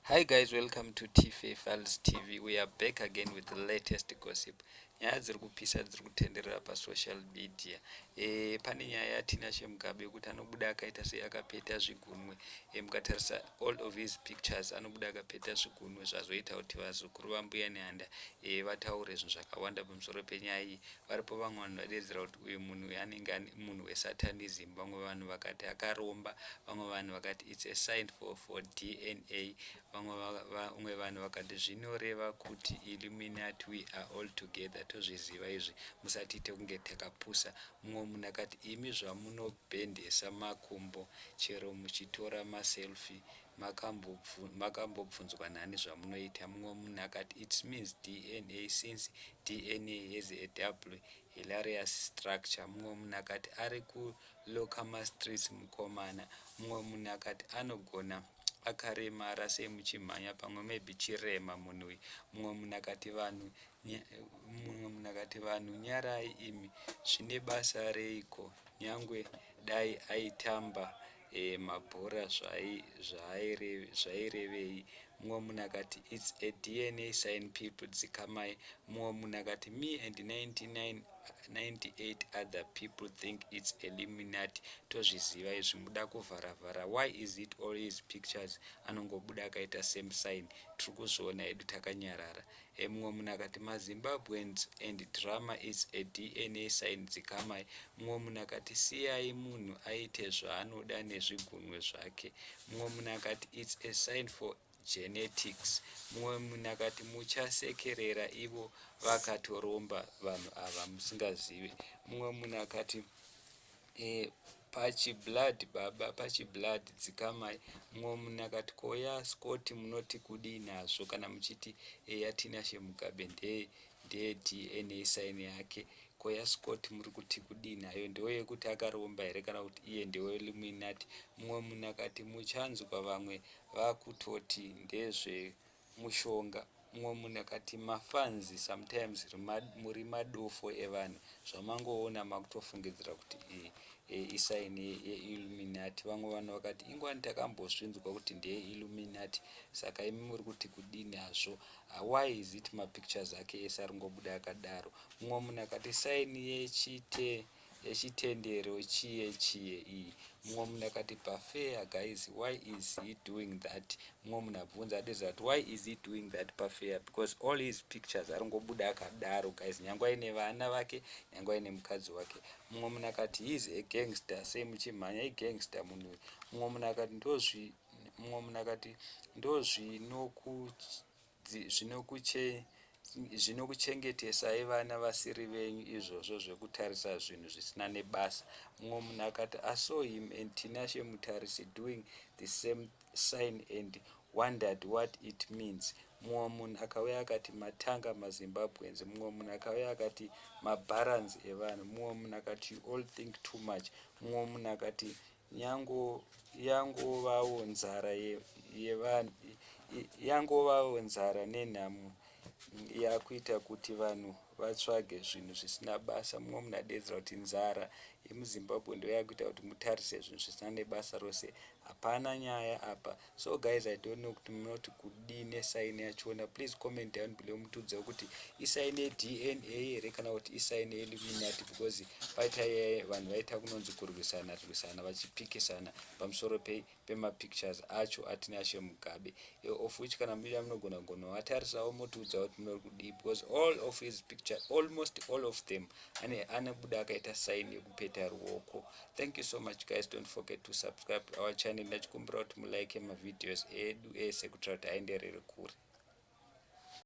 Hi guys, welcome to TFA Files TV. We are back again with the latest gossip. Nyaya dziri kupisa dziri kutenderera pasocial media. Pane nyaya yaTinashe Mugabe yekuti anobuda akaita sei, akapeta zvigunwe. Mukatarisa all of his pictures, anobuda akapeta zvigunwe, zvazoita kuti vazukuru vaMbuya Nehanda vataure zvinhu zvakawanda pamusoro penyaya iyi. Varipo vamwe vanhu vadedzera kuti uyu munhu uyu anenge munhu wesatanism, vamwe vanhu vakati akaromba, vamwe vanhu vakati it's a sign for DNA, vamwe vanhu vakati zvinoreva kuti Illuminati. We are all together, tozviziva izvi, musatiite kunge takapusa. Mumwe munhu akati, "Imi zvamunobhendesa makumbo chero muchitora maselfie, makambobvunzwa nani zvamunoita?" Mumwe munhu akati, "It means DNA, since DNA has a double helix structure." Mumwe munhu akati, "Ari kuloka mastreets mukomana." Mumwe munhu akati, "Anogona akaremara semuchimhanya, pamwe maybe chirema munhu uyu." Mumwe munhu akati, "Vanhu nyarai imi, zvine basa reiko? Nyangwe dai aitamba mabhora zvairevei?" Mumwe munhu akati, "It's a DNA sign, people, dzikamai." Mumwe munhu akati, "Me and 99 98 other people think it's Illuminati, tozviziva izvi, muda kuvharavhara. Why is it all his pictures anongobuda akaita same sign? Tiri kuzviona hedu takanyarara." Mumwe munhu akati, "MaZimbabweans and drama, is a DNA sign, dzikamai." Mumwe munhu akati, "Siyai munhu aite zvaanoda nezvigunwe zvake." Mumwe munhu akati, "It's a sign for genetics." Mumwe munhu akati, "Muchasekerera ivo vakatoromba vanhu ava musingazivi." Mumwe munhu akati, "Pachiblood baba, pachiblood, dzikamai." Mumwe munhu akati, "Koya Scott munoti kudii nazvo kana muchiti yaTinashe Mugabe ndeDNA sign yake? Koya Scott muri kuti kudii nayo? Ndeweyekuti akaromba here kana kuti iye ndeweIlluminati?" Mumwe munhu akati, "Muchanzwa vamwe vakutoti ndezvemushonga." Mumwe munhu akati, "Mafans sometimes muri madofo evanhu, zvamangoona makutofungidzira kuti isign yeIlluminati." Vamwe vanhu vakati, "Ingwani takambozvinzwa kuti ndeyeIlluminati, saka imi muri kuti kudii nazvo? Why is it mapictures ake ese aringobuda akadaro?" Mumwe munhu akati, "Sign yechitendero chiye chiye iyi." Mumwe munhu akati, "Pafair guys, why is he doing that?" Mumwe munhu abvunza adeza kuti, "Why is he doing that pafair? Because all his pictures aringobuda akadaro guys, nyange aine vana vake, nyange aine mukadzi wake." Mumwe munhu akati, "He is a gangster, sei muchimhanya? Igangster munhu uyu." Mumwe munhu akati, "Ndozvinokuchengetesai vana vasiri venyu izvozvo zvekutarisa zvinhu zvisina nebasa." Mumwe munhu akati, "I saw him and Tinashe Mutarisi doing the same sign and wondered what it means." Mumwe munhu akauya akati, "Matanga maZimbabweans." Mumwe munhu akauya akati, "Mabharanzi evanhu." Mumwe munhu akati, "You all think too much." Mumwe munhu akati, "Yangovawo nzara nenhamo yakuita kuti vanhu vatsvage zvinhu zvisina basa." Mumwe munhu adedzera kuti nzara yemuZimbabwe ndo yakuita kuti mutarise zvinhu zvisina nebasa rose, hapana nyaya apa. So guys, I don't know kuti munoti kudii nesign yachona. Please comment down below, mutiudzewo kuti isign yeDNA here kana kuti isign yeIlluminati, because paita vanhu vaita kunonzi kurwisana rwisana vachipikisana pamusoro pemapictures acho aTinashe Mugabe, of which kana muida munogona kunovatarisawo motiudza kuti munori kudii, because all of his picture, almost all of them, anobuda akaita sign yekupeta ruoko. Thank you so much guys, don't forget to subscribe to our channel. Ndachikumbira kuti mulike mavideos edu ese kuitira kuti aenderere kure.